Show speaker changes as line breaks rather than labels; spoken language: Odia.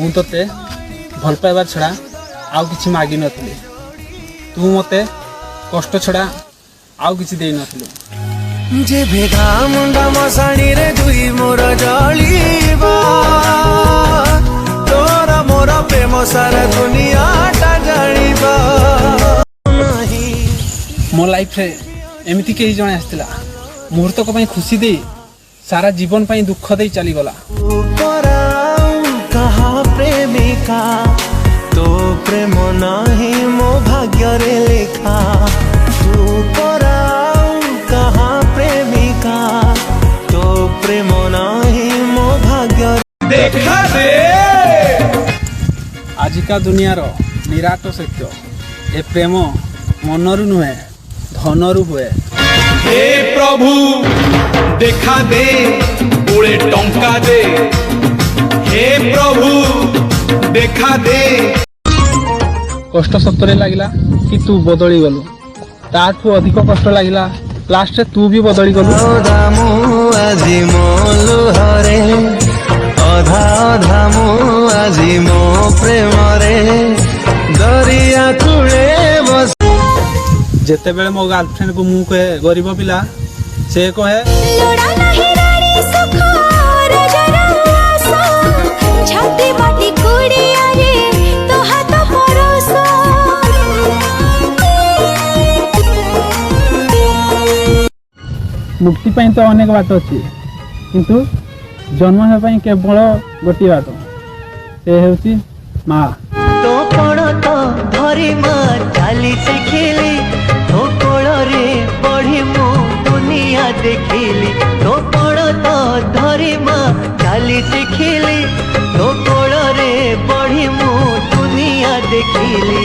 ମୁଁ ତୋତେ ଭଲ ପାଇବା ଛଡ଼ା ଆଉ କିଛି ମାଗିନଥିଲି। ତୁ ମୋତେ କଷ୍ଟ ଛଡ଼ା ଆଉ କିଛି ଦେଇନଥିଲୁ।
ଯେବେ ଗାଁ ମୁଣ୍ଡ ମଶାଣିରେ ଦୁଇ ମୋର ଜଳିବା, ତୋର ମୋର ପ୍ରେମ ସାରା ଦୁନିଆଟା ଜାଣିବା ନାହିଁ।
ମୋ ଲାଇଫରେ ଏମିତି କେହି ଜଣେ ଆସିଥିଲା, ମୁହୂର୍ତ୍ତକ ପାଇଁ ଖୁସି ଦେଇ ସାରା ଜୀବନ ପାଇଁ ଦୁଃଖ ଦେଇ ଚାଲିଗଲା।
ପରା କାହା ପ୍ରେମିକା, ତୋ ପ୍ରେମ ନାହିଁ ମୋ ଭାଗ୍ୟରେ ଲେଖା। ତୁ ପରା କାହା ପ୍ରେମିକା, ତୋ ପ୍ରେମ ନାହିଁ ମୋ ଭାଗ୍ୟରେ।
ଦେଖା ଦେ।
ଆଜିକା ଦୁନିଆର ନିରାଟ ସତ୍ୟ, ଏ ପ୍ରେମ ମନରୁ ନୁହେଁ, ଧନରୁ ହୁଏ।
ହେ ପ୍ରଭୁ, ଦେଖା ଦେ, ପୁଳେ ଟଙ୍କା ଦେ। ହେ ପ୍ରଭୁ, ଦେଖା ଦେ।
କଷ୍ଟ ସତରେ ଲାଗିଲା କି ତୁ ବଦଳି ଗଲୁ। ତାଠୁ ଅଧିକ କଷ୍ଟ ଲାଗିଲା ଲାଷ୍ଟରେ ତୁ ବି ବଦଳି ଗଲୁ।
ଅଧା ମୁଁ ଆଜି ମୋ ଲୁହରେ, ଅଧା ଅଧା ମୁଁ ଆଜି ମୋ ପ୍ରେମରେ, ଦରିଆ କୂଳେ ବସି।
ଯେତେବେଳେ ମୋ ଗାର୍ଲଫ୍ରେଣ୍ଡକୁ ମୁଁ କହେ ଗରିବ ପିଲା, ସେ କହେ,
ଲୋଡ଼ା ନାହିଁ ରାଣୀ ସୁଖ ରାଜାର ଆଶା, ଛାତି ମାଟି କୁଡ଼ିଆରେ ତୋ ହାତ ପରସ।
ମୁକ୍ତି ପାଇଁ ତ ଅନେକ ବାଟ ଅଛି, କିନ୍ତୁ ଜନ୍ମ ହେବା ପାଇଁ କେବଳ ଗୋଟିଏ ବାଟ, ସେ ହେଉଛି ମା।
ତୋ ପଣତ ଧରି ମା ଚାଲି ଶିଖିଲି, ତୋ କୋଳରେ ବଢି ମୁଁ ଦୁନିଆ ଦେଖିଲି। ତୋ ପଣତ ଧରି ମା ଚାଲି ଶିଖିଲି, ତୋ କୋଳରେ ବଢି ମୁଁ ଦୁନିଆ ଦେଖିଲି।